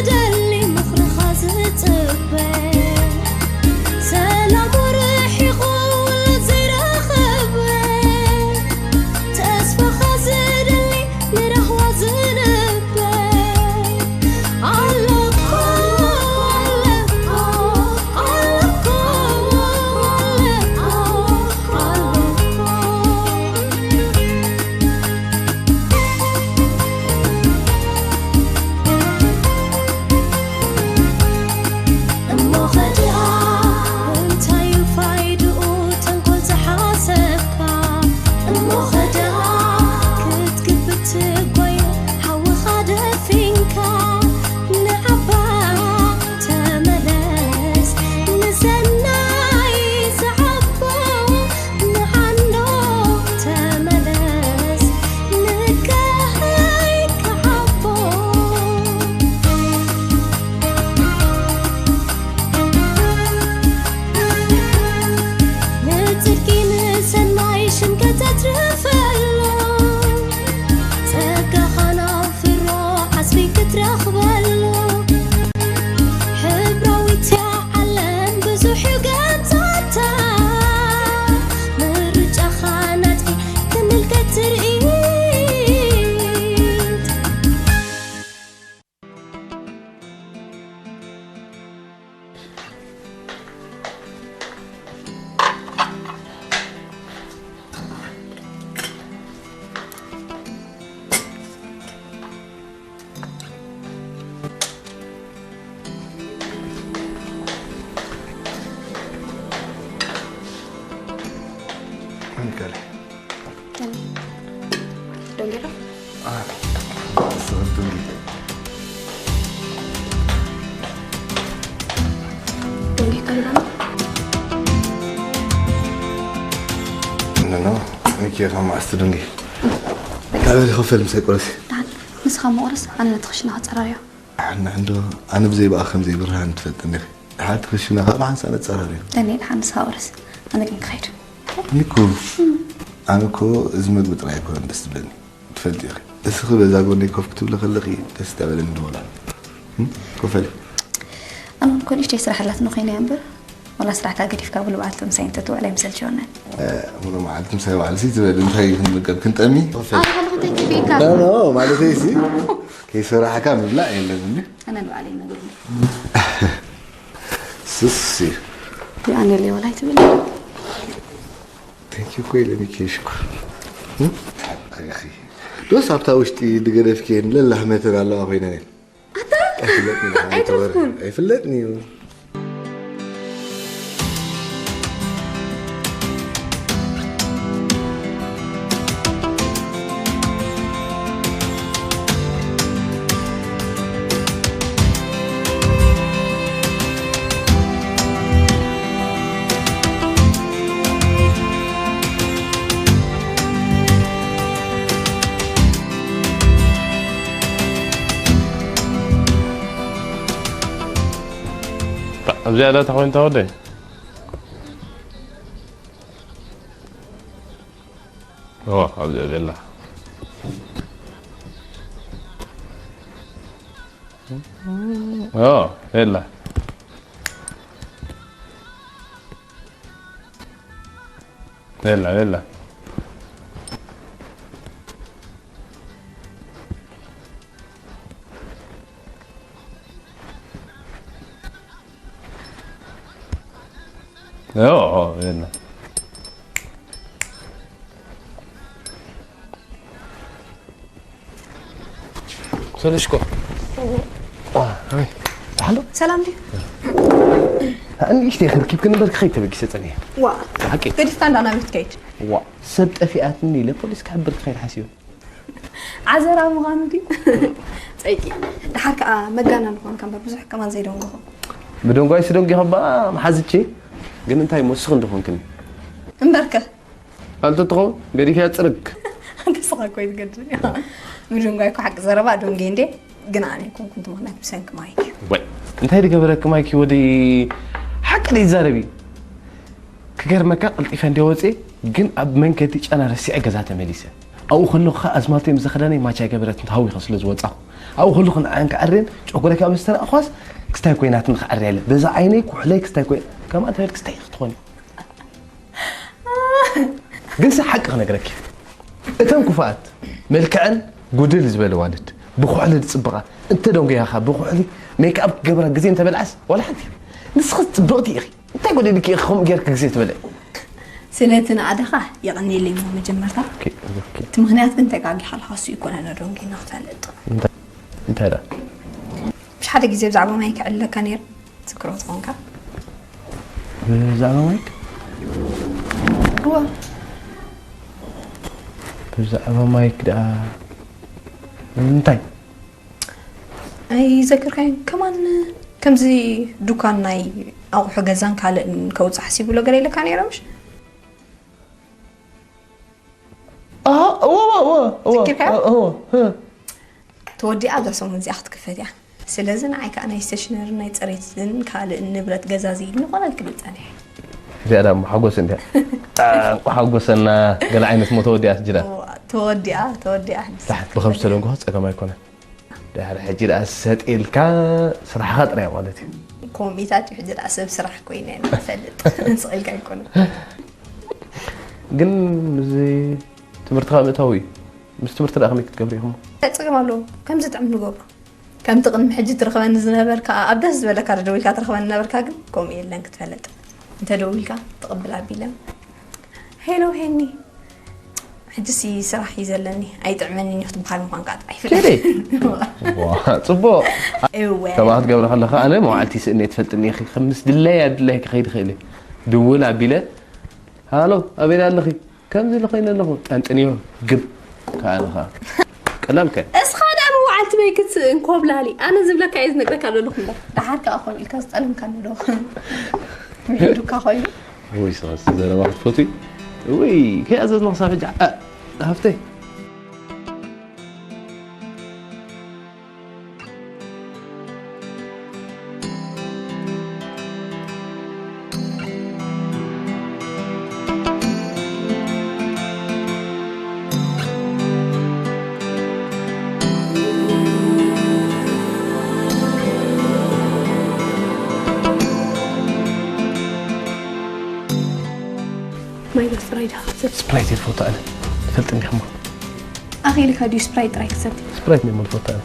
ደሊ ምኽርኻ ዝጽበ፣ ሰላሙ ርሒቑ ዘይረኸበ፣ ተስፋኻ ዝደሊ ንራህዋ ዝንበ። ኣሎኮ፣ ኣሎኮ፣ ኣሎኮ፣ ኣሎኮ። እሞ ኸድኣ እንታይ እዩ ፋይድኡ ተንኮል ዝሓሰብካ? እሞ ኸድኣ ክትግብት ትጓየ ሓውኻ ደፊንካ ንዓባ ተመለስ፣ ንሰናይ ዝዓቦ ንዓንዶ ተመለስ፣ ንካይ ክዓቦ። ንጽድቂ ንሰናይ ሽም ከተትርፈሉ፣ ጸጋኻ ናብ ፍሮ ዓስቢ ክትረኽበሉ። ሕብራዊት እያ ዓለም ብዙሕ እዩ ገጻታ፣ ምርጫኻ ናትኪ ክምልከት ትርኢት። እንከለ ደንጌሎ? ኣይ፣ ስኽንቱ እንዲ። ደንጌ ቀሪባ ነው? ኖ፣ ኖ፣ ሚኪ፣ ከም ኣስቲ ደንጌ። ካበል ክፈል ምሳይ ቁረሲ። ደሓን፣ ንስኻ መቑረስ፣ ኣነ ነቲ ክሽና ክጸራርዮ። ኣነ እንዶ፣ ኣነ ብዘይ ብኣኻ ከም ዘይብርሃን ትፈልጥኒ ኢኺ። ደሓን እቲ ክሽና ካብ ሓንሳእ ነጸራርዮ። ደንጌ፣ ደሓን ንስኻ ቁረስ፣ ኣነ ግን ክኸይድ። ኒኮ፣ ኣነ እኮ እዚ መግቢ ጥራይ ኣይኮነን ደስ ዝብለኒ። ትፈልጢ ኢኺ። እስኺ በዛ ጎነይ ኮፍ ክትብሊ ከለኺ ደስ ዳበለኒ ድወላ። እም? ኮፈሊ። ኣነ እኮ ንእሽተይ ስራሕ ኣላትና ኮይና እያ እምበር፣ ወላ ስራሕካ ገዲፍካ ብሉ በዓልቲ ምሳይ እንተትውዕል ኣይምሰልቸወናን። እ፣ ብሉ መዓልቲ ምሳይ ውዓልሲ ትበሊ እንታይ ክንምገብ ክንጠሚ? ኮፈሊ። ኣነ ከለኹ እንታይ ትብኢካ? ኖ፣ ኖ፣ ማለተይ ሲ ከይሰራሕካ ምብላዕ የለን እንዴ? ኣነ ንባዕለይ መግቢ። ስሲ። ኣነ ሌወላይ ትብል። Thank you እኮ ኢለኒ ኬሽ እኮ። እም? ኣኺ። ዶስ ኣብታ ውሽጢ ድገደፍክየን ለላህመተን ኣለዋ ኮይነን እየን። ኣታ? ኣይፍለጥኒ፣ ኣይተረፍኩን። ኣይፍለጥኒ እዩ። ኣብዚኣ ዳታ ኮይንታ ወደይ? ኦ፣ ኣብዚኣ ዘላ። ኦ፣ የላ። የላ፣ የላ። ኦ፣ ኦ፣ የለ። ሰለሽኮ። አ፣ ኣይ፣ ሓሎ? ሰላም ድዩ? አ፣ ንእሽተይ ክርኪብ ክንበር ክኸይድ ተበጊሰ ጸኒሐ። ዋ፣ ሓቂ? ገዲፍካ እንዳ ናበይ ትከይድ? ዋ፣ ሰብ ጠፊኣትኒ ኢለ ፖሊስ ክሕብር ክኸይድ ሓሲበ። ዓዘራ ምዃኑ ድዩ? ጸይቂ። ደሓር ከኣ መጋና ምዃንካ እምበር ብዙሕ ከማን ዘይደንጎኹ። ምድንጓይሲ ደንጊኹ እባ መሓዝቼ፣ ግን እንታይ እሞ ንስኺ እንዶ ኾንክኒ? እምበርከ። ኣንተ ትኸውን ገዲፍያ ጽርግ። ኣንተ ስኻ እኮ እዩ ዝገድል። ምድንጓይ እኮ ሓቂ ዘረባ ደንጌ እንዴ፣ ግን ኣነ ኣይኮንኩን እቲ ምኽንያት ብሰንኪ ማይክ እዩ። ወይ፣ እንታይ ዝገበረኪ ማይክ ወዲ ሓቂ ደይ ይዛረቢ። ክገርመካ ቀልጢፈ እንደ ወፅኤ፣ ግን ኣብ መንገዲ ጨና ረሲዐ ገዛ ተመሊሰ። ኣብኡ ከለኹ ኸዓ ኣዝማልተይ ምስ ዘኸዳነይ ማቻ ኣይገበረትን፣ ተሃዊኸ ስለ ዝወጻኹ። ኣብኡ ከለኹ ንዓን ክዓርየን ጨጉረይ ካብ ዝተረኣኽዋስ ክስታይ ኮይናትኒ ክዓርያ ኢለ። በዛ ዓይነይ ኩሕለይ ክስታይ ኮይና፣ ከምኣ ተበልክ ክስታይ ኢኺ ትኾኒ። ግንሲ ሓቂ ክነግረኪ፣ እተን ክፉኣት መልክዐን ጉድል ዝበለ ዋልድ ብኩሕሊ ዝጽብቓ፣ እንተ ደንጎያኻ ብኩሕሊ ሜክኣፕ ክገብራ ግዜ እንተበልዓስ ዋላ ሓንቲ። ንስኺ ጽብቕቲ ኢኺ። እንታይ ጎዲልኪ ኢኺ ከምኡ ጌርኪ ግዜ ትበልዒ? ስለቲ ንኣደኻ የቐንየለይ እሞ መጀመርታ። ኦኬ፣ ኦኬ። እቲ ምኽንያት ግን ተጋጊኻ ኣለኻ፣ እሱ ይኮነ ነዶንጊ ንኽፈልጥ። እንታይ፣ እንታይ ደኣ? ብሽ ሓደ ግዜ ብዛዕባ ማይ ክዕልለካ ነይሩ፣ ትዝክሮ ትኾንካ? ብዛዕባ ማይክ? እወ። ብዛዕባ ማይክ ደኣ እንታይ? ኣይዘክርካዮን ከማን ከምዚ ዱካን ናይ ኣቑሑ ገዛን ካልእን ከውፅእ ሓሲቡ ሎ ገለ ኢለካ ነይረ ምሽ? ኣሃ፣ እወ፣ እወ፣ እወ፣ እወ፣ ዘኪርካዮ? እወ፣ እወ፣ እ። ተወዲኣ ኣብዛ ሰሙን እዚኣ ክትክፈት እያ። ስለዚ ንዓይ ከዓ ናይ ስቴሽነሪ ናይ ፅሬትን ካልእን ንብረት ገዛዝኢልኒ ኮነ ኢልክኒ ፀኒሐ። እዚኣ ደኣ እሞ ሓጎስ እንድያ። ጣንቁ ሓጎሰና። ገለ ዓይነት ሞ ተወዲኣ ትጅዳ። እዋ፣ ተወዲኣ፣ ተወዲኣ። ዳሕ ብኸም ዝተደንጎ ጸገም ኣይኮነን። ድሕሪ ሕጂ ደኣ ሰጥ ኢልካ ስራሕኻ ጥራይ ማለት እዩ። ኮሚታት እዩ ሕጂ ደኣ ሰብ ስራሕ ኮይነ ንፈልጥ። ስቕ ኢልካ ኣይኮነን። ግን ምስዚ ትምህርትኻ ምእታው እዩ። ምስ ትምህርቲ ደኣ ከመይ ክትገብሪ ኢኹሞ? እንታይ ጸገም ኣለዎ? ከምዚ ጥዕም ንገብሮ። ከምቲ ቅድሚ ሕጂ ትረኽበኒ ዝነበርካ፣ ኣብ ደስ ዝበለካ ዶ ደዊልካ ትረኽበኒ ነበርካ፣ ግን ከምኡ የለን ክትፈልጥ። እንተ ደዊልካ ትቕብል ኣቢለ። ሄሎ ሄኒ፣ ሕጂሲ ስራሕ እዩ ዘለኒ፣ ኣይጥዕመንን እዩ ክትበሃል ምዃንካ ጥራይ ይፍለጥ። ኬዲ? ዋ፣ ጽቡቕ። እወ። ከምኣ ክትገብሪ ከለኻ ኣነ መዋዕልቲ ስእኒ ትፈልጥኒ ኢኺ። ከም ምስ ድለይ ኣብ ድለይ ክኸይድ ይኽእል እየ። ድውል ኣቢለ፣ ሃሎ፣ ኣበይ ኣለኺ? ከምዚ ኢለ ኮይነ ኣለኹ። ጠንጥንዮ፣ ግብ፣ ከኣልኻ። ቀላል ከ? እስኻ ደኣ መዋዕልቲ በይ ክትስእ እንኮብላሊ። ኣነ ዝብለካ እየ ዝነግረካ ዘለኹ እምበር። ደሓር ከኣ ኮን ኢልካ ዝጠለምካኒ ዶ? ምዒዱካ ኮይኑ? ውይ፣ ስኻ ዘረባ ክትፈትዊ? ውይ፣ ከይኣዘዝና ክሳብ ሕጂ፣ ኣ-፣ ሃፍተይ። ማይ ዶ ስፕራይት ዶ ክትሰቲ? ስፕራይት እየ ዝፈቱ ኣነ። ትፈልጥኒ ኢኻ እሞ። ኣኺልካ ድዩ ስፕራይት ጥራይ ክትሰቲ? ስፕራይት እየ እሞ ዝፈቱ ኣነ።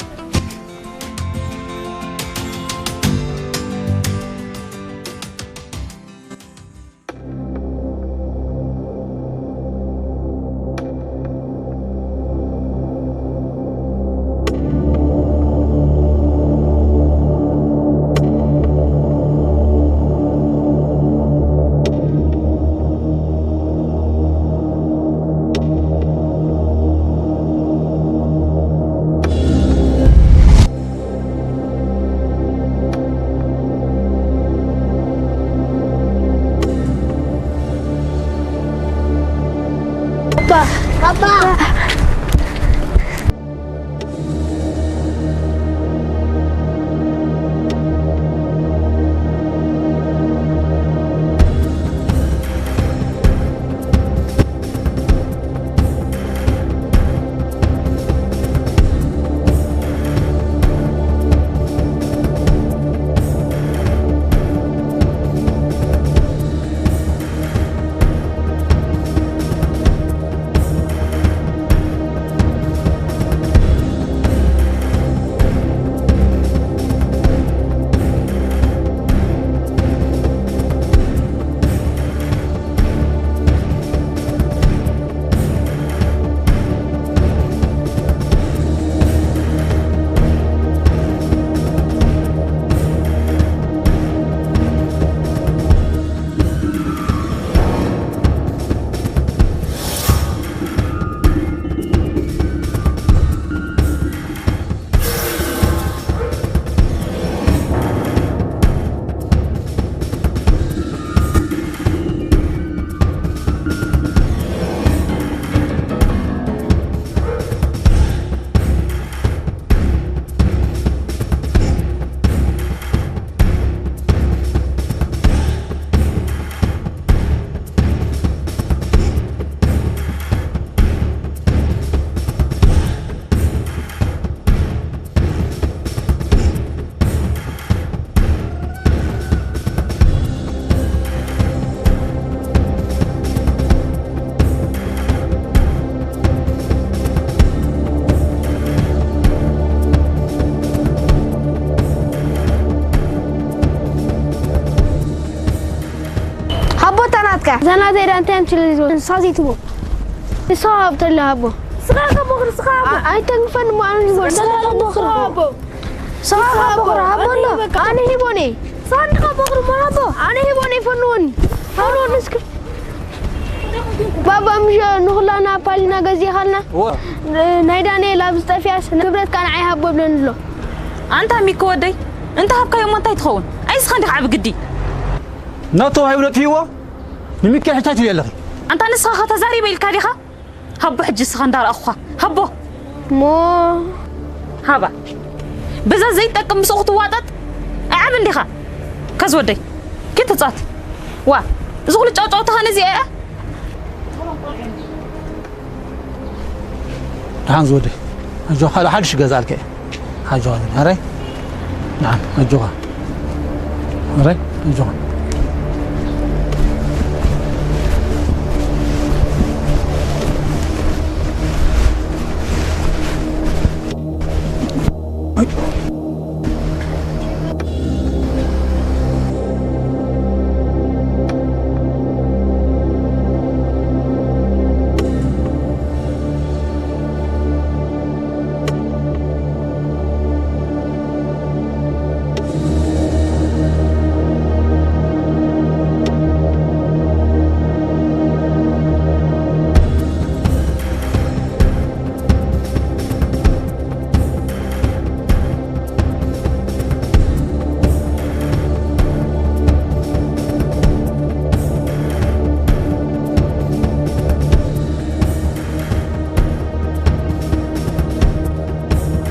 እዛ ናተይ ደኣ እንታይ እዮም ትብሊ ዝበሉ? ንስኻ ዘይትቦ። ንስኻ ሃብ ተለ ሃቦ። ንስኻ ከቦኽር፣ ንስኻ ሃቦ። ኣ-፣ ኣይተንክፈኒ እሞ ኣነ ንቦ። ንስኻ ከቦኽር። ንስኻ ሃቦ። ንስኻ ከቦኽር፣ ሃቦ ኣሎ። ኣነ በቃ። ኣነ ሂቦኒ። ንስኻ እንዲኻ ቦኽር እሞ ሃቦ። ኣነ ሂቦኒ፣ ፈንወኒ። ፈንወኒ እስኪ። ባባ፣ ምሽ ንኹላና ፓሊና ገዚእኻልና? እወ። ን-፣ ናይ ዳንኤል ኣብ ዝጠፍያስ ንብረትካ ንዓይ ሃቦ ብለኒ ኣሎ። ኣንታ ሚኪ ወደይ፣ እንተ ሃብካዮ እሞ እንታይ ትኸውን? ኣይ እስኻ እንዲኻ ዓቢ ግዲ። ናቱ ተዋሂቡ ነጥፊዎ፣ ንሚኪ ሕቻ ትብሊ ኣለኺ። ኣንታ ንስኻ ኸ ተዛሪበ ኢልካ ዲኻ? ሃቦ ሕጂ እስኻ እንዳረኣኹኻ። ሃቦ። እሞ ሃባ። በዛ ዘይጠቅም ምስኡ ክትዋጠጥ ኣዕብ እንዲኻ። ከዝ ወደይ። ኪድ ተጻወት። ዋ። እዚ ኩሉ ጫውጫውታኻ ነዚ እያ? ደሓን ዝወደይ። ኣጆኻ፣ ካልእ ሓድሽ ገዛልካ እየ። ኣጆኻ፣ ሐራይ? ደሓን፣ ኣጆኻ። ሐራይ? ኣጆኻ።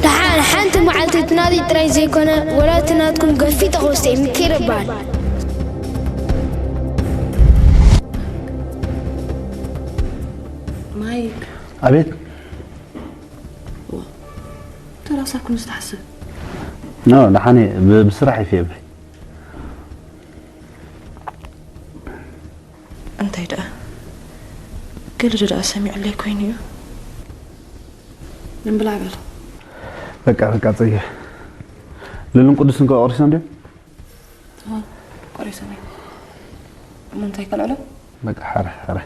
ደሓን ሓንቲ መዓልቲ እቲ ናተይ ጥራይ ዘይኮነ፣ ወላ እቲ ናትኩም ገፊጠ ክወስዶ እየ። ሚኪኤል እበሃል። ማይክ። ኣቤት። ዋ፣ ተራ ክሳብ ክንድዚ ትሓስብ? ኖ፣ ደሓን እየ። ብ-፣ ብስራሕ ይፍየ ብሪ። እንታይ ደኣ? ገለ ዶ ደኣ ሰሚዑለይ ኮይኑ እዩ? እምብላ በል። በቃ፣ በቃ፣ ጸየ። ልልን ቅዱስን ከ ቆሪሶም ድዮም? እዋ፣ ቆሪሶም እዮም። እሞ እንታይ ከልዕሎ? በቃ፣ ሓረ፣ ሓረ።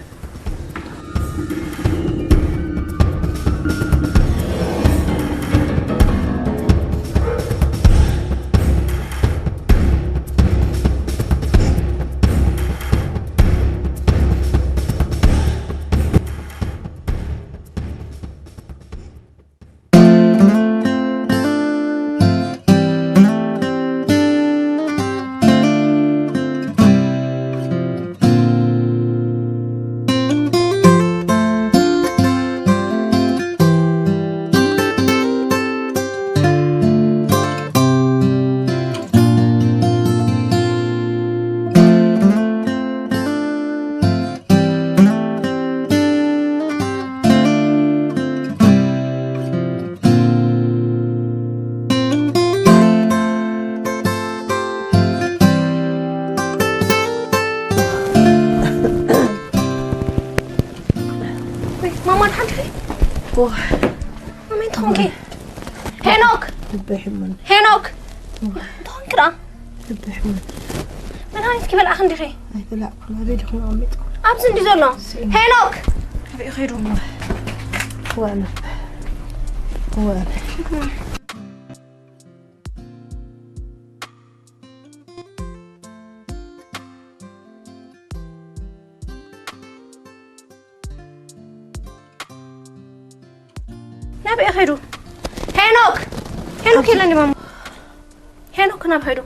ወይ ማማ፣ ደሓን ዲኺ? ዋ። ማማ፣ እንታይ ኾንኪ? ሄኖክ! ልበይ ሕሙን። ሄኖክ! እንታይ ኾንኪ ደኣ? ልበይ ሕሙን። መድሃኒት ከይበላዕኺ እንዲኺ? ኣይበላዕኩን። ኣበይ ዲኹም ኣቐሚጥኩም? ኣብዚ እንዲ ዘሎ። ስኢኑ። ሄኖክ! ኣበይ ኸይዱ? ዋ፣ ልበይ። ዋ። ናበይ ኸይዱ? ሄኖክ! ሄኖክ የለን ማማ። ሄኖክ ናበይ ኸይዱ?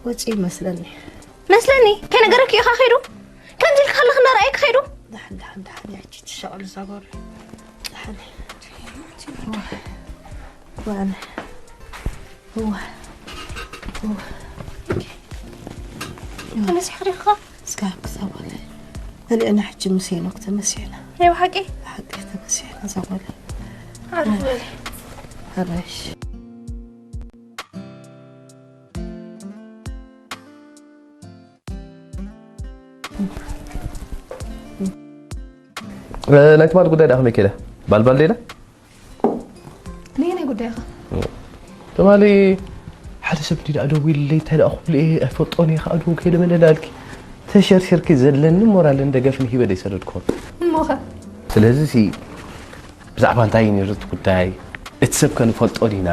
ወፂኡ ይመስለኒ። መስለኒ? ከይነገረኪ ኢኻ ኸይዱ? ከምዚ ኢልካ ከለኺ እናረኣየኪ ኸይዱ? ደሓን፣ ደሓን፣ ደሓን፣ ያቺ ትሻቐሉ እዛ ጓል። ደሓን። ዋነ። እዋ። እዋ። ተነሲሕኺ ዲኺ? እስካ ክሳብ በለ። በሊዕና ሕጂ ምስ ሄኖክ ተመሲሕና። ናይ ብሓቂ? ብሓቂ ተመሲሕና እዛ ጓል። ዓርፊ በሊ። ሕራሽ። እ፣ ናይ ትማሊ ጉዳይ ደኣ ከመይ ከይደ? ባልባል ደይለ? ነየናይ ጉዳይ ኢኻ? ትማሊ ሓደ ሰብ እንዲ ደኣ ደዊሉለይ፣ እንታይ ደኣ ክብሉ እየ፣ ኣይፈልጦን እየ፣ ከኣ ደው ከይደ መን ደኣ ኣልኪ? እቲ ተሸርሽርኪ ዘለኒ ሞራልን ደገፍን ሂበ ደይሰደድኩ። እሞኸ? ስለዚ ሲ ብዛዕባ እንታይ እዩ ነይሩ እቲ ጉዳይ? እቲ ሰብ ከንፈልጦ ዲና?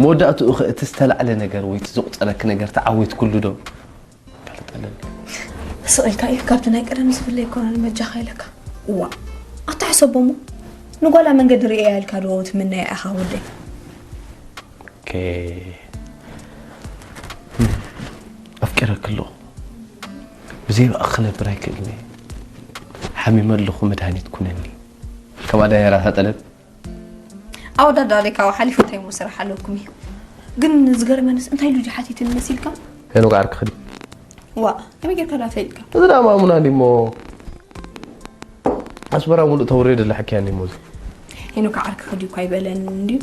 መወዳእትኡ ኸ እቲ ዝተላዕለ ነገር ወይ እቲ ዘቑጸረኪ ነገር ተዓዊትኩሉ ዶ? ፈልጥ ኣለኒ። ስቕ ኢልካ እዩ፣ ካብቲ ናይ ቀደም ዝፍለ ኣይኮነን፣ በጃኻ ኢለካ። እዋ፣ ኣታ ሕሰቦ እሞ፣ ንጓላ መንገዲ ርእያ ኢልካ ዶ ትምነያ ኢኻ ወደይ? ኦኬ። ኣፍቂረኪ ኣለኹ። ብዘይ ብኣኺ ክነብር ኣይክእልን እየ። ሓሚመ ኣለኹ፣ መድሃኒት ኩነኒ። ከምኣ ድያ ራሳ ጠለብ? ኣወዳድባ ደይ ካብኡ ሓሊፉ እንታይ እሞ ስራሕ ኣለኩም እዩ? ግን ዝገርመንስ እንታይ ኢሉ ድዩ ሓቲትኒ መሲልካ? ሄኖክ ዓርኪ ኸዲ። ዋ፣ ከመይ ጌርካ ደኣ ፈሊጥካ? እዚ ደኣ ማሙና እንዲ እሞ ኣስመራ ሙሉእ ተውሬ ደላ ሓኪያ እንዲ እሞ እዚ። ሄኖክ ዓርኪ ኸዲ እኳ ኣይበለን እንድዩ።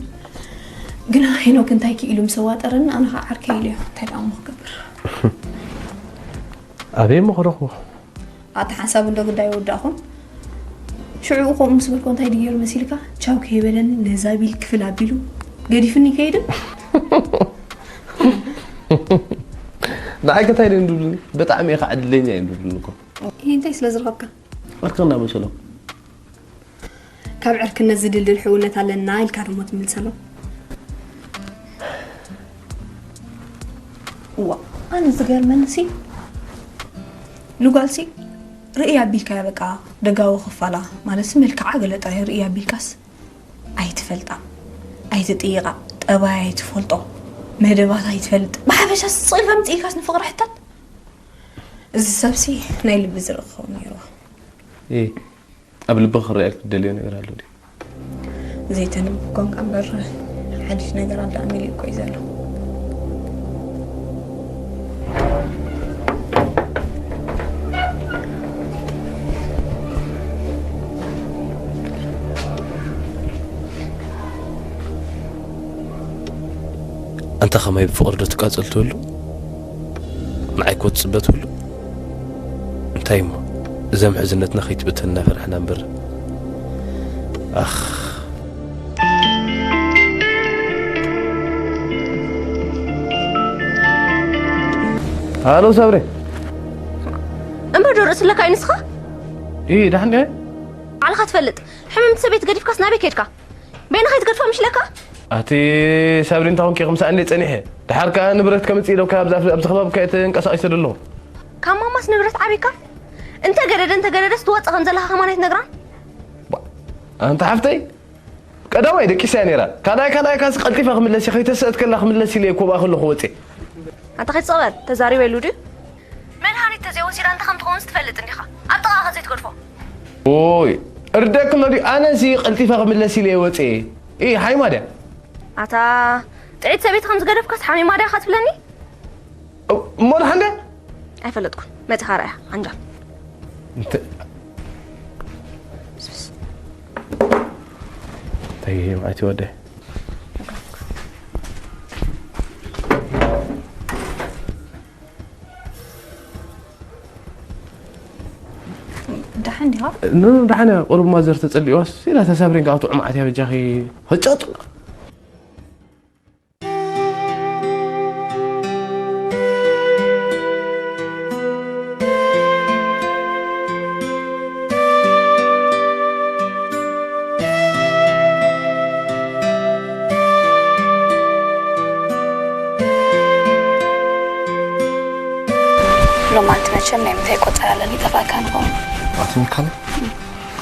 ግና ሄኖክ እንታይ ክኢሉ ምስ ኣዋጠረኒ ኣነ ኸዓ ዓርከይ ኢለዮ። እንታይ ደኣ እሞ ክገብር? ኣበይ እሞ ክረኽቦ? ኣታ ሓንሳብ እንዶ ግዳይ ወዳእኹም። ሽዑ ከምኡ ምስ በልኮ እንታይ ድዩ ገይሩ መሲልካ? ቻው ከይበለኒ ነዛ ቢል ክፍል ኣቢሉ ገዲፍኒ ይከይድን? ንዓይ ከ እንታይ ድዩ እንድብሉኒ? ብጣዕሚ ኢኻ ዕድለኛ እዩ እንድብሉኒ እኮ። ይሄ እንታይ ስለ ዝረኸብካ? ዓርክና መሰሎ። ካብ ዕርክነት ዝድልድል ሕውነት ኣለና ኢልካ ደሞ ትምልሰሎም? እዋ፣ ኣነ ዝገርመኒ ሲ፣ ንጓል ሲ ርእያ ኣቢልካያ በቃ ደጋዊ ክፋላ፣ ማለት ሲ መልክዓ ገለ ጥራይ ርእያ ኣቢልካስ ኣይትፈልጣ፣ ኣይትጥይቓ፣ ጠባያ ኣይትፈልጦ፣ መደባት ኣይትፈልጥ። ብሓፈሻ ስቕ ኢልካ ምጽእ ኢልካስ ንፍቕሪ ሕተት። እዚ ሰብ ሲ ናይ ልቢ ዝርኢ ክኸውን ነይርዎ። እ፣ ኣብ ልቢ ክረኣየልኪ ትደልዮ ነገር ኣሎ ድዩ? ዘይተንብብ ኮንካ እምበር ሓድሽ ነገር ኣዳኣ መሊኡ እኮ እዩ ዘሎ። ኣንታ ኸማይ ብፍቕሪ ዶ ትቃጸል ትህሉ? ንዓይ እኮ ትጽበ ትህሉ? እንታይ እሞ፣ እዛ ምሕዝነትና ከይትብተን እናፈራሕና እምበር። ኣኽ። ሃሎ፣ ሰብሪ። እምበር ዶ ርእሲ ኣለካ እዩ ንስኻ? እ፣ ደሓን ድየ? ባዕልኻ ትፈልጥ። ሕምምቲ ሰበይቲ ገዲፍካስ ናበይ ከድካ? በይንኻ ትገድፋ ምሽ ለካ? ኣቲ ሳብሪ፣ እንታይ ኮንኪ? ክምሳእ እንደ ጸኒሐ። ደሓር ከኣ ንብረት ከምጽእ ኢለ ካብዛ ኣብዚ ከባቢ ከኣ ተንቀሳቒሰ ዘለኹ። ካብ ማማስ ንብረት ዓቢካ? እንተ ገደደ፣ እንተ ገደደስ ትወጽእ ከም ዘለኻ ከማን ኣይትነግራን? ባ-፣ ኣንታ ሓፍተይ፣ ቀዳማይ ደቂሳ እያ ነይራ። ካልኣይ፣ ካልኣይ ካስ ቀልጢፋ ክምለስ እየ፣ ከይተሰእት ከላ ክምለስ ኢለ እየ ኮብኣ ከለኹ ወጽየ። ኣንታ ከይትጸቕበል፣ ተዛሪበ ኢሉ ድዩ? መድሃኒት ተዘይወሲዳ እንተ ከም ትኸውንስ ትፈልጥ እንዲኻ። ኣብ ጥቓኻ ዘይትገድፎ። ኦይ፣ እርደክሎ ድዩ? ኣነሲ ቀልጢፈ ክምለስ ኢለ እየ ወጽየ። ኢ፣ ሓይማ ድያ? ኣታ ጥዒት ሰበይቲ ከም ዝገደፍካስ ሓሚማ ድያ ኢኻ ትብለኒ? እሞ ደሓን ድያ? ኣይፈለጥኩን። መጺኻ ርኣያ፣ ዓንጃል። እንተ-፣ እንታይ እዩ መዓት ወደ? ደሓን ዲኻ? ኖ፣ ኖ፣ ደሓን እያ። ቁሩብ ማዘር ተጸሊእዋስ፣ ኢላ ተሳብሬን ከዓ ጥዑም ዓትያ በጃኺ። ህጨጥ! ሎማዓንቲ መቸም ናይ ምንታይ ቆጸራ ኣለኒ ይጠፍኣካ ንኸውን። ኣቲ ሚካለ፣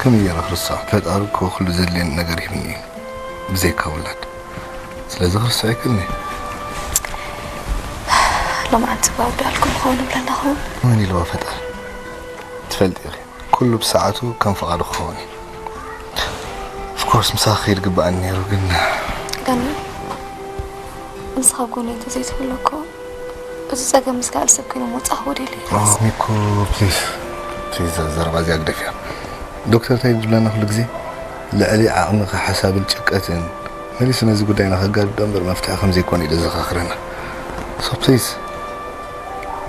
ከመይ ገይረ ክርስዖ? ፈጣሪ እኮ ኩሉ ዘድልየኒ ነገር ሂብኒ እዩ፣ ብዘይካ ውላድ። ስለዚ ክርስዖ ኣይክእልን እየ። ሎማዓንቲ ጓ ውዳልኩም ንኸውን ንብለና ኸውን። መን ኢልዋ ፈጣሪ? ትፈልጢ ኢኺ፣ ኩሉ ብሰዓቱ ከም ፍቓዱ ክኸውን እዩ። ኦፍኮርስ ምሳኺ ክኸይድ ግባኣኒ ነይሩ፣ ግን ዳኒ፣ ንስኻ ኣብ ጎነይ እንተዘይትህሉ እኮ እዚ ጸገም ምስ ካልእ ሰብ ኮይኑ ምውጻእ ክወደለይ። ኦ፣ ሚኮ፣ ፕሊዝ፣ ፕሊዝ፣ እዛ ዘረባ እዚኣ ግደፍያ። ዶክተር እንታይ እዩ ዝብለና ኩሉ ግዜ? ልዕሊ ዓቕምኻ ሓሳብን ጭንቀትን መሊሱ ነዚ ጉዳይና ከጋድዶ እምበር መፍትሒ ከም ዘይኮነ እዩ ዘዘኻኽረና። ሶ ፕሊዝ፣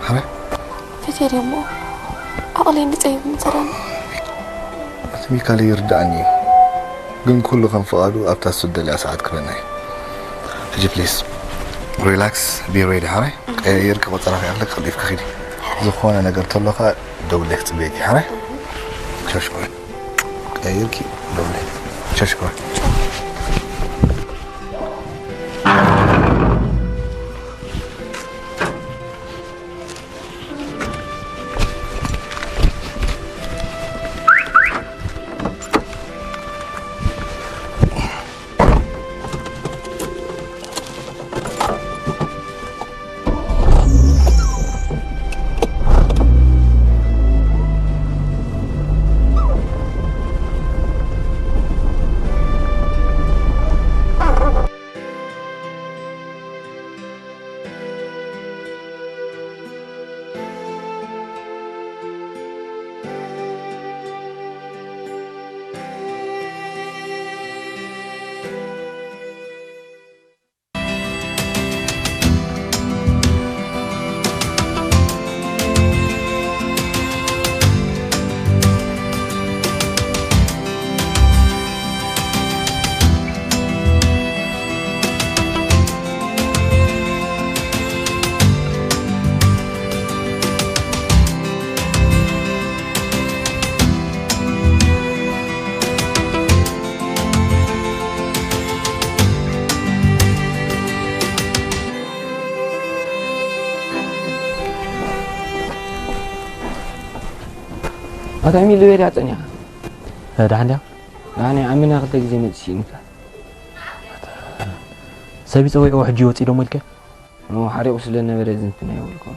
ሓራይ? ፈትየ ድየ እሞ ዓቕለይ እንድጸይብ ምንዘረኒ። እቲ ሚካል ይርድኣኒ እዩ፣ ግን ኩሉ ከም ፍቓዱ ኣብታ እሱ ዝደልያ ሰዓት ክበና እዩ። ሕጂ ፕሊዝ ሪላክስ፣ ቢ ሬዲ ሓራይ። ቀያይርኪ ቆጸራኺ ኣለኪ፣ ቀልጢፍኪ ኺዲ። ዝኾነ ነገር ተሎኻ ደውለይ ክጽበየኪ፣ ሓራይ? ቻው ሽኮር። ቀይርኪ ደውለይ። ቻው ሽኮር። ኣታ ሚሊ ቤት ኣጸኒኻ? እ፣ ደሓን ድያ? ኣነ ኣሚና ክልተ ግዜ መጽእ ስኢንካ። ሰብ ይጸዊዕዎ ሕጂ ይወጽእ ዶ ኢልከ? እ፣ ሓሪቑ ስለ ነበረ ዝንትን ኣይበልኩን።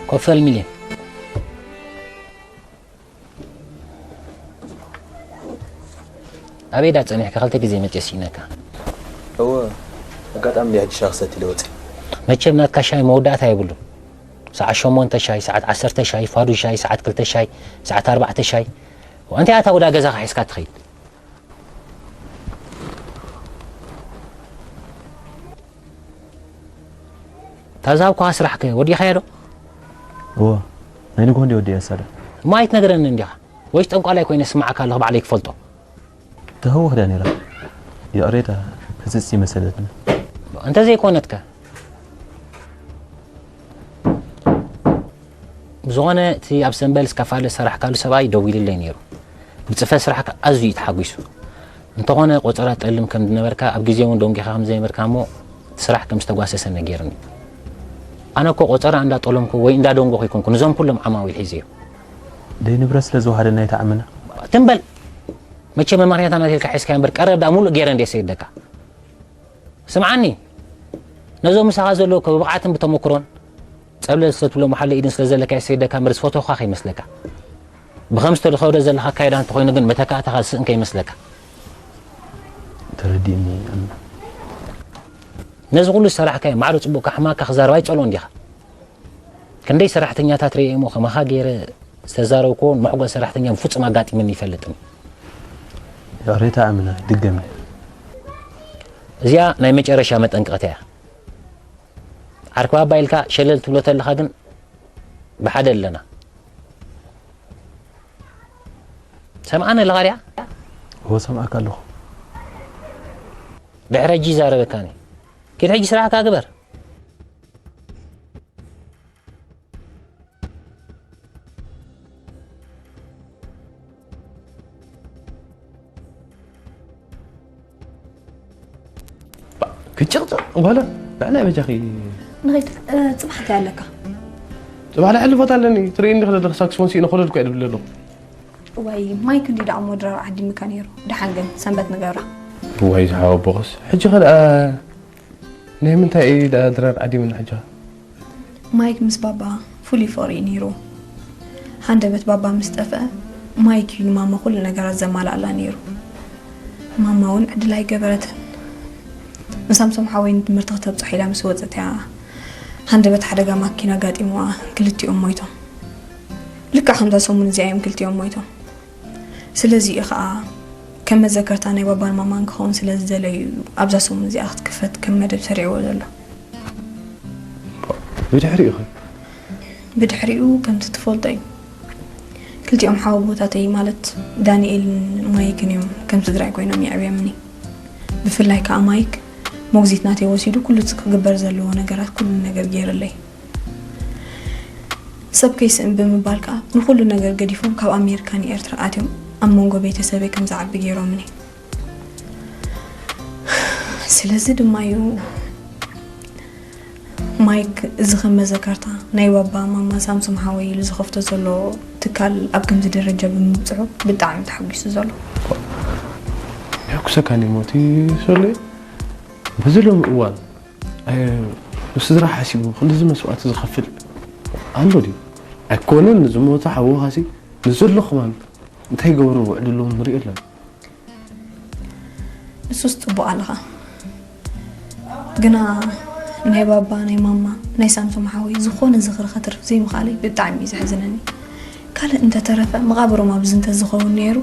ኮፍ በል ሚሊ። ኣበይ ዳ ጸኒሕካ ክልተ ግዜ መጽየ ስኢነካ? እወ፣ ኣጋጣሚ ናይ ሕጂ ሻሂ ክሰቲ ኢለ ወጺኤ። መቸም ናትካ ሻሂ መወዳእታ የብሉን። ሰዓት ሸሞንተ ሻሂ፣ ሰዓት ዓሰርተ ሻሂ፣ ፋዱ ሻሂ፣ ሰዓት ክልተ ሻሂ፣ ሰዓት ኣርባዕተ ሻሂ። እንታይ ኣታ ወዳ ገዛኻ ሒዝካ ትኸይድ? እታ ዝሃብኩኻ ስራሕ ከ ወዲእኻዮ ዶ? እወ፣ ናይ ንግሆ እንድየ ወዲኤያ ሳዳ። እሞ ኣይትነግረንን እንዲኻ? ወይስ ጠንቋላይ ኮይነ ስምዓካ ኣለኹ ባዕለይ ክፈልጦ? ትህውኽ ድያ ነይራ? ይቕሬታ፣ ሕጽጽ ይመሰለትኒ። እንተዘይኮነትከ? ብዝኾነ እቲ ኣብ ሰምበል እስካፋለ ዝሰራሕካሉ ሰብኣይ ደዊሉለይ ነይሩ። ብጽፈት ስራሕካ ኣዝዩ እዩ ተሓጒሱ። እንተኾነ ቆጸራ ትጠልም ከም ዝነበርካ፣ ኣብ ግዜ እውን ደንጊኻ ከም ዘይነበርካ እሞ እቲ ስራሕ ከም ዝተጓሰሰ ነጊሩኒ። ኣነ እኮ ቆጸራ እንዳጠለምኩ ወይ እንዳደንጎኹ ኣይኮንኩን፣ እዞም ኩሎም ዓማዊል ሒዘዮም። ደይ ንብረት ስለ ዝወሃደና ኣይተዓመና። ትም በል። መቸም መመኽንያት ናት ኢልካ ሒዝካዮ እምበር ቀረብ ደኣ ሙሉእ ገይረ እንድየ ሰይደካ። ስምዓኒ፣ ነዞም ምሳኻ ዘለዉ እኮ ብብቕዓትን ብተመኩሮን ጸብለል ስለ ትብሎም ወሓለ ኢድን ስለ ዘለካ ይሰይደካ እምበር ዝፈተኹኻ ከይመስለካ። ብኸም ዝተኸደ ዘለኻ ኣካይዳ እንተኾይኑ ግን መተካእታኻ ዝስእን ከይመስለካ። ተረዲእኒ ኣምና። ነዚ ኩሉ ዝሰራሕካዮ ማዕረ ጽቡቕካ ሕማቕካ ክዛረብ ኣይጸልኦን ዲኻ? ክንደይ ሰራሕተኛታት ርእየ እሞ ከማኻ ገይረ ዝተዛረብኩዎን መሕጎስ ሰራሕተኛ ብፍጹም ኣጋጢሙኒ ይፈልጥን እዩ። ይቕሬታ ኣምና፣ ድገምኒ። እዚኣ ናይ መጨረሻ መጠንቀቕታ እያ። ዓርኪ ባባ ኢልካ ሸለል ትብሎ ተለኻ ግን ብሓደ ኣለና። ሰምዓኒ ኣለኻ ድያ? እወ፣ ሰምዓካ ኣለኹ። ድሕሪ ሕጂ ይዛረበካኒ። ኪድ ሕጂ ስራሕካ ግበር። ክጭቕጭቕ ጓለ፣ ብዕላይ በጃኺ። ንኸይድ፣ እ፣ ጽባሕ እንታይ ኣለካ? ጽባሕ ልሕሊ ቦታ ኣለኒ። ትርእይኒ ከለኺ ሳክስፎን ስኢነ ኮለል እኮ እየ ድብል ዘለኹ። ዋይ፣ ማይክ እንዲ ደኣ እሞ ድራር ዓዲምካ ነይሩ። ደሓን ግን ሰንበት ንገብራ። ዋይ፣ ዝሓወቦኸስ። ሕጂ ኸ ደኣ ናይ ምንታይ እዩ ደኣ ድራር ዓዲምና ሕጂ? ማይክ ምስ ባባ ፍሉይ ፍቕሪ እዩ ነይሩ። ሃንደበት ባባ ምስ ጠፍአ፣ ማይክ እዩ ንማማ ኩሉ ነገራት ዘማልኣላ ነይሩ። ማማ እውን ዕድል ኣይገበረትን። ንሳምሶም ሓወይ ንትምህርቲ ክተብጽሖ ኢላ ምስ ወጸት እያ፣ ሃንደበት ሓደጋ ማኪና ኣጋጢምዋ፣ ክልቲኦም ሞይቶም። ልክዕ ከምዛ ሰሙን እዚኣ እዮም ክልቲኦም ሞይቶም። ስለዚ እዩ ኸኣ ከም መዘከርታ ናይ ባባን ማማን ክኸውን ስለ ዝደለዩ እዩ ኣብዛ ሰሙን እዚኣ ክትክፈት ከም መደብ ሰሪዕዎ ዘሎ። ብድሕሪኡ ኸ? ብድሕሪኡ ከምቲ ትፈልጦ እዩ። ክልቲኦም ሓወቦታተይ ማለት ዳንኤልን ማይክን እዮም ከም ስድራይ ኮይኖም የዕብዮምኒ። ብፍላይ ከዓ ማይክ ሞግዚት ናተይ ወሲዱ ኩሉ እቲ ክግበር ዘለዎ ነገራት ኩሉ ነገር ገይርለይ። ሰብ ከይስእን ብምባል ከዓ ንኹሉ ነገር ገዲፎም ካብ ኣሜሪካ ንኤርትራ ኣትዮም ኣብ መንጎ ቤተሰበይ ከም ዝዓቢ ገይሮምኒ። ስለዚ ድማ እዩ ማይክ እዚ ከም መዘከርታ ናይ ባባ ማማ ሳምሶም ሓወይ ኢሉ ዝኸፍቶ ዘሎ ትካል ኣብ ከምዚ ደረጃ ብምብፅሑ ብጣዕሚ ተሓጒሱ ዘሎ። የሕጉሰካን እዩ ሞቲ ሶሌ። በዚ ሎሚ እዋን ኣየ፣ ንስድራ ሓሲቡ ክንድዚ መስዋእቲ ዝኸፍል ኣሎ ድዩ? ኣይኮነን ንዝሞተ ሓውኻሲ ንዘሎ ከማን እንታይ ይገብሮ ውዕድሎም ንሪኦ ኣለና። ንሱስ ፅቡቕ ኣለኻ። ግና ናይ ባባ ናይ ማማ ናይ ሳምሶም ሓወይ ዝኾነ ዝኽሪ ከትርፍ ዘይምኽኣለይ ብጣዕሚ እዩ ዘሕዝነኒ። ካልእ እንተተረፈ መቓብሮም ኣብዚ እንተዝኸውን ነይሩ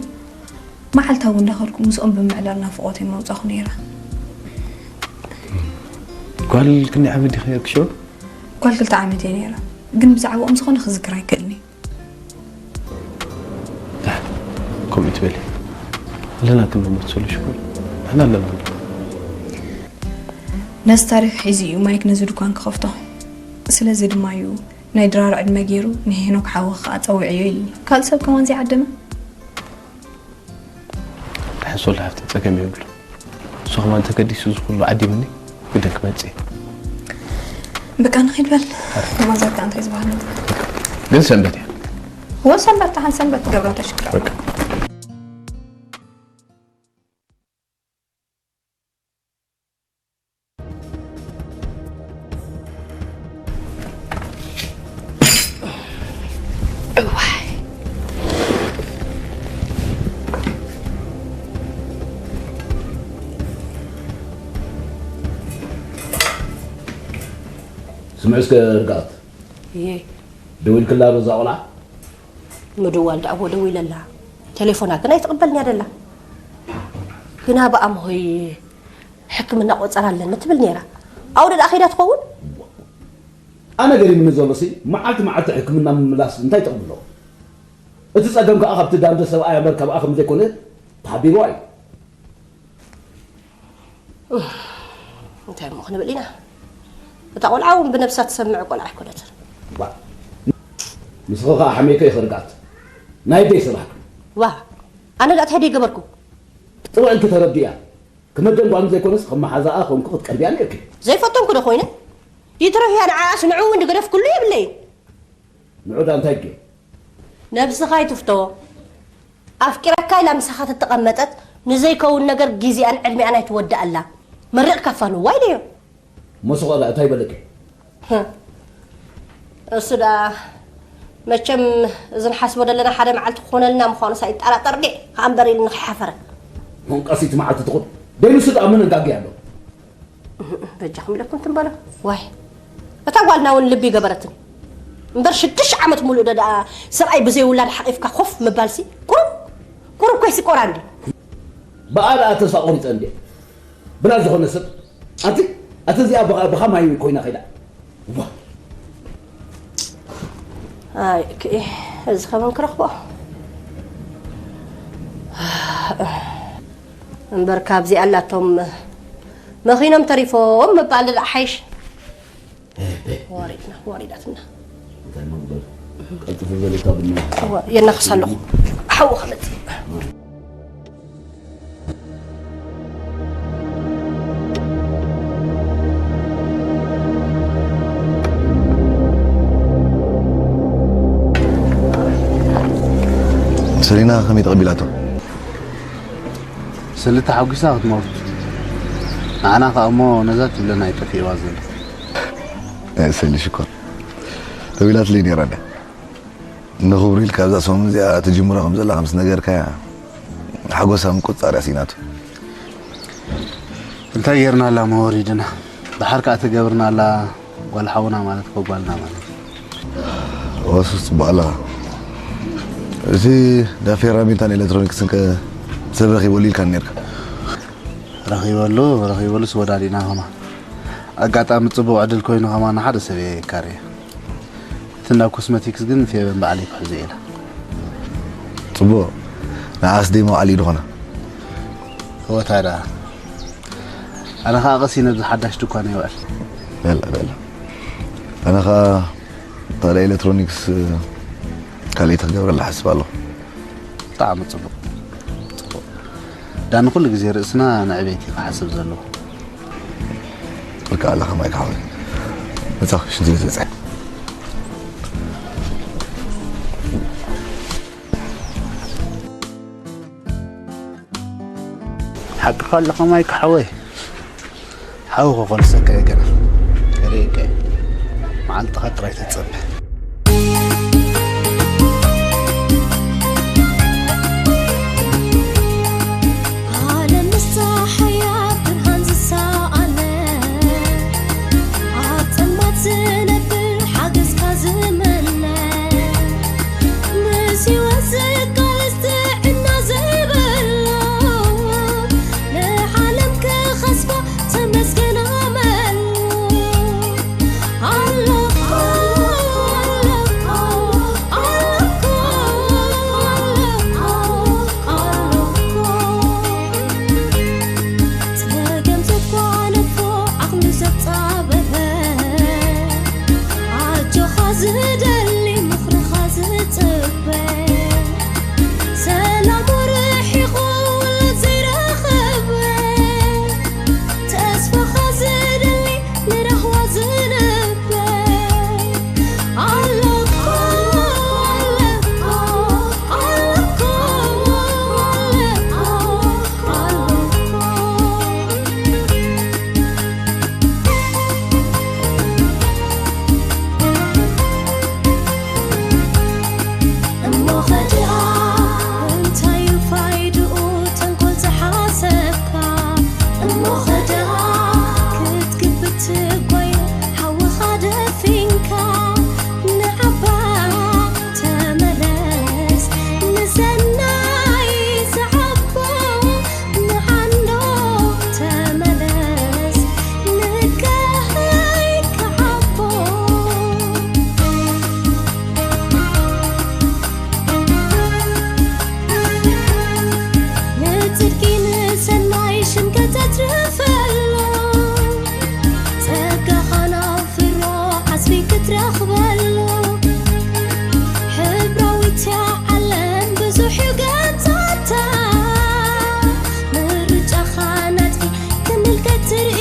መዓልታዊ እንዳኸድኩ ምስኦም ብምዕላል ናፍቖተይ ምወፃኹ ነይረ። ጓል ክንደይ ዓመት ዲኺ ክሾ? ጓል ክልተ ዓመት እየ ነይረ፣ ግን ብዛዕባኦም ዝኾነ ክዝክር ኣይክእልን እየ። ከምኡ ትበሊ ኣለና ክንመሰሉ ሽኮር ንሕና ኣለና። ነዚ ታሪኽ ሒዙ እዩ ማይክ ነዚ ድኳን ክኸፍቶ። ስለዚ ድማ እዩ ናይ ድራር ዕድመ ገይሩ ንሄኖክ ሓወኺ ከዓ ፀውዕዮ ኢሉኒ። ካልእ ሰብ ከማን ዘይዓደመ? ሓንሶ ለሃፍቲ ፀገም የብሉ። እሱ ከማን ተገዲሱ ዝኩሉ ዓዲምኒ ግድን ክመፅእ። በቃ ንኺድ በል። ማዘርካ እንታይ ዝበሃል ነገር? ግን ሰንበት እያ። ወሰንበት ተሓን ሰንበት ትገብራ ተሽክራ። ስምዒ እስከ ርግኣት። እየ። ደዊልክላ ዶ እዛ ቆልዓ? ምድዋል ደኣ እዎ ደዊለላ። ቴሌፎና ግን ኣይትቕበልን እያ ደላ። ግና ብኣምሆይ ሕክምና ቆጸራ ኣለኒ ትብል ነይራ። ኣውደ ደኣ ከይዳ ትኸውን? ኣነ ገሪምኒ ዘሎ ሲ መዓልቲ መዓልቲ ሕክምና ምምላስ እንታይ ጥቕሚ ኣለዎ? እቲ ጸገም ከኣ ካብቲ ዳንደ ሰብኣይ ኣመር ካብኣ ከም ዘይኮነ ተሓቢርዋ እዩ። እንታይ እሞ ክንብል ኢና? እታ ቆልዓ እውን ብነብሳ ትሰምዕ ቆልዓ ኣይኮነትን። ዋ ንስኺ ከኣ ሓሜከ ይኽርጋት ናይ ደይ ስራሕኪ። ዋ ኣነ ዳኣ እንታይ ደይ ገበርኩ? ጥውዕልኪ ተረዲያ ክመደን ጓል ዘይኮነስ ከም መሓዛኣ ኮንኩ ክትቀርብያ ነርኪ። ዘይፈተንኩ ዶ ኮይነ? ይትረፍያ ንዓኣስ ንዑ እውን ድገደፍኩሉ የብለይን። ንዑ ዳኣ እንታይ ድዩ? ነብስኻ ኣይትፍቶ። ኣፍቂረካ ኢላ ምሳኻ ተተቐመጠት ንዘይከውን ነገር ግዜኣን ዕድሚኣን ኣይትወድእ ኣላ። መሪቕካ ፋንዋ ኢለዮ። እሞ ስቕ በላ እንታይ በለኪ? ህህ። እሱ ደኣ መቸም እዚ ንሓስቦ ዘለና ሓደ መዓልቲ ክኾነልና ምዃኑስ ኣይጠራጠር ዲየ ከኣ እምበር ኢሉ ንኸይሓፈረ። ሞንቃሲት መዓልቲ ትኹን ደይ ንሱ ደኣ መን ኣጋግያ ኣሎ? በጃኹም ኢለኩም ትም በሎ። ዋይ እታ ጓልና እውን ልቢ ገበረትኒ እምበር ሽዱሽተ ዓመት ሙሉእ ዶ ደኣ ሰብኣይ ብዘይ ውላድ ሓቒፍካ ኮፍ ምባልሲ ቁሩብ ቁሩብ ኮይሲ ቆራ እንዲ። ብኣ ደኣ ተስፋ ቆሪፀ እንድየ ብላ ዝኾነ ሰብ ኣቲ ኣቲ እዚኣ ብኻ- ብኸማይ ኮይና ኸይዳ እዋ ኣይ ክኢ እዚ ከመን ክረኽቦ እምበር ካብዚኣ ኣላቶም መኺኖም ተሪፎም ምባል ደኣ ሓይሽ። ወሪድና ወሪዳትና። እንታይ እሞ ግበር ቀልጥፍ በል እታ ቡና። እዋ የናኽስ ኣለኹ። ሓዊ ክመጽእ። ሰሊና ከመይ ተቐቢላቶ? ሰሊ ተሓጒሳ ክትመውት ንዓና ከኣ እሞ ነዛ ትብለና እዩ ጠፊእዋ ዘሎ። ሰሊ ሽኮር ደዊላትለይ ነይራ እንድያ። ንኽብሩ ኢልካ ኣብዛ ሰሙን እዚኣ ትጅምሮ ከም ዘላ ከም ዝነገርካያ ሓጎሳ ምቁጽጻር እያ ስኢናቶ። እንታይ ጌርናላ እሞ ወሪድና ደሓር ከኣ ተገብርናላ ጓል ሓውና ማለት እኮ ጓልና ማለት እዩ። ዋሱስ ጽቡቕ ኣለኻ። እዚ ዳ ፌራሚንታን ኤሌክትሮኒክስን ከ ሰብ ረኺበሉ ኢልካ ነርካ። ረኺበሉ ረኺበሉስ ወዳዲና ኸማ ኣጋጣሚ ጽቡቕ ዕድል ኮይኑ ኸማ ንሓደ ሰብ እየ ይካርየ። እቲ ናብ ኮስመቲክስ ግን ፌበን ባዕለይ ክሕዞ ኢላ። ጽቡቕ። ንዓስ ደይ መውዓሊ ዝኾነ። እወ ታዳ ኣነ ኸዓ ቀሲ ነብዚ ሓዳሽ ድኳን ይውዕል። በላ በላ። ኣነ ኸዓ ታዲያ ኤሌክትሮኒክስ ካልእ ተክገብረላ ሓስብ ኣለኹ። ብጣዕሚ ጽቡቕ። ጽቡቕ። ዳን ኩሉ ግዜ ርእስና ንዕቤት እዩ ክሓስብ ዘለዎ። ልካ ኣለኻ ማይክ ሓወይ። መጻ ሽንቲ ቤት በጻ። ሓቅኻ ኣለኻ ማይክ ሓወይ። ሓው ክኾልሰካ እየ ገና። ከርእየካ እየ። መዓልትኻ ጥራይ ተጸበ። ዓለም ምስ ጸሓያ ብርሃን ዝሰኣነ፣ ኣብ ጸልማት ዝነብር ሓገዝካ ዝመነ፣ ምስ ህይወት ዝቃለስ ጥዕና ዝህበሎ፣ ንዓለም ክኸስባ ተመስገን ኣመሉ። ኣለኹ፣ ኣለኹ፣ ኣለኹ፣ ኣለኹ፣ ኣለኹ። ጸገም ዘጓነፎ ዓቕሉ ዘጻበበ፣ ኣጆኻ ዝደሊ ምኽርኻ ዝጽበ፣ ሰላሙ ርሒቑ ውላድ ዘይረኸበ፣ ተስፋኻ ዝደሊ ንራህዋ ዝንበ። ኣለኹ፣ ኣለኹ፣ ኣለኹ፣ ኣለኹ፣ ኣለኹ። እሞ ኸድኣ እንታይ እዩ ፋይድኡ ተንኮል ዝሓሰብካ? እሞ ኸድኣ ክትግብት ትጓየ ሓውኻ ደፊንካ፣ ንዓባ ተመለስ፣ ንሰናይ ዝዓቦ ንዓንዶ ተመለስ፣ ንካይ ክዓቦ። ንጽድቂ ንሰናይ ሽም ከተትርፈሉ፣ ጸጋኻ ናብ ፍሮ ዓስቢ ክትረኽበሉ። ሕብራዊት እያ ዓለም ብዙሕ እዩ ገጻታ፣ ምርጫኻ ናትኪ ክምልከት ትርኢ